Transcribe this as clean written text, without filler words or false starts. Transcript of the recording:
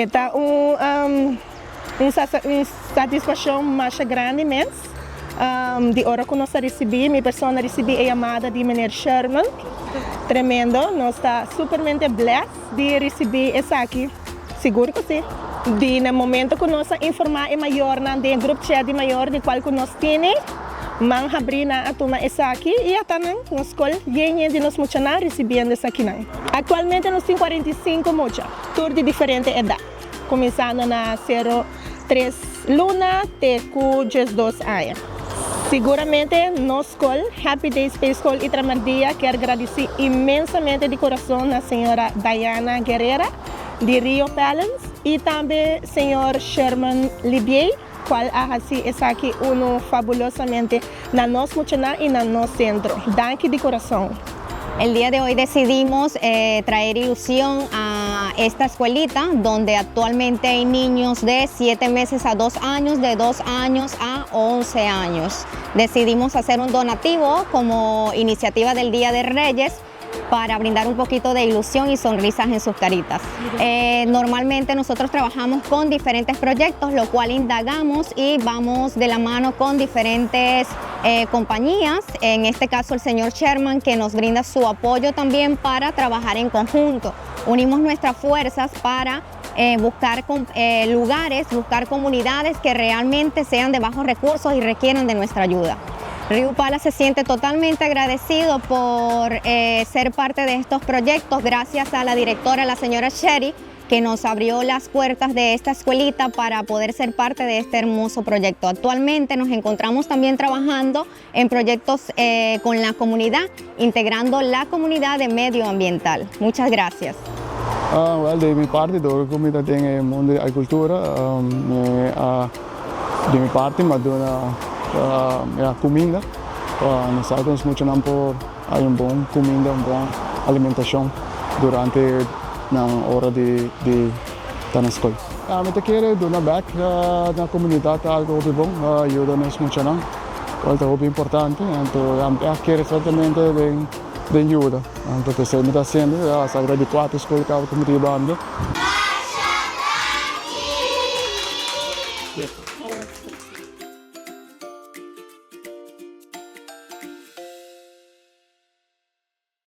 Ta un satisfakshon mas grandi mes di ora ku nos a risibí, mi persona a risibí e yamada di meneer Sherman. Tremendo, nos ta supermente blessed di risibí esaki. Sigur ku sí. Di na momento ku nos a informá e mayornan den group chat di mayor di kual ku nos tin, man habrí nan a tuma esaki i ata nan nos skol yen yen di nos muchanan risibiendo esakinan. Aktualmente nos tin 45 mucha, tur di diferente edat, kuminsando na 0, 3 luna te ku 12 aña. Siguramente nos skol, Happy Days Preschool i Tramerdia, ke gradisí inmensamente di kurason na señora Diana Guerrera di Rio Palace i tambe señor Sherman Libier, kual a hasi esaki uno fabulosamente na nos muchanan i na nos sentro. Danki di kurason. El día de hoy decidimos traer ilusión a esta escuelita donde actualmente hay niños de 7 meses a 2 años, de 2 años a 11 años. Decidimos hacer un donativo como iniciativa del Día de Reyes para brindar un poquito de ilusión y sonrisas en sus caritas. Normalmente nosotros trabajamos con diferentes proyectos, lo cual indagamos y vamos de la mano con diferentes compañías, en este caso el señor Sherman, que nos brinda su apoyo también para trabajar en conjunto. Unimos nuestras fuerzas para buscar lugares, buscar comunidades que realmente sean de bajos recursos y requieran de nuestra ayuda. Rio Palace se siente totalmente agradecido por ser parte de estos proyectos, gracias a la directora, la señora Sherry, que nos abrió las puertas de esta escuelita para poder ser parte de este hermoso proyecto. Actualmente nos encontramos también trabajando en proyectos con la comunidad, integrando la comunidad de medioambiental. Muchas gracias. Well, di mi parti, di komunidat den mundu di agrikultura, di mi parti, m'a duna kuminda. Nos sa ku muchanan por haya un bon kuminda, un bon alimentashon durante nan ora di ta na skol. Mi ta kere duna back na komunidat algu bon, yuda nos muchanan, kual ta hopi importante. Anto, mi ke eksaktamente den yuda. Anto, esei mi ta hasiendo, ya, di kuater skol ku mi ta yudando.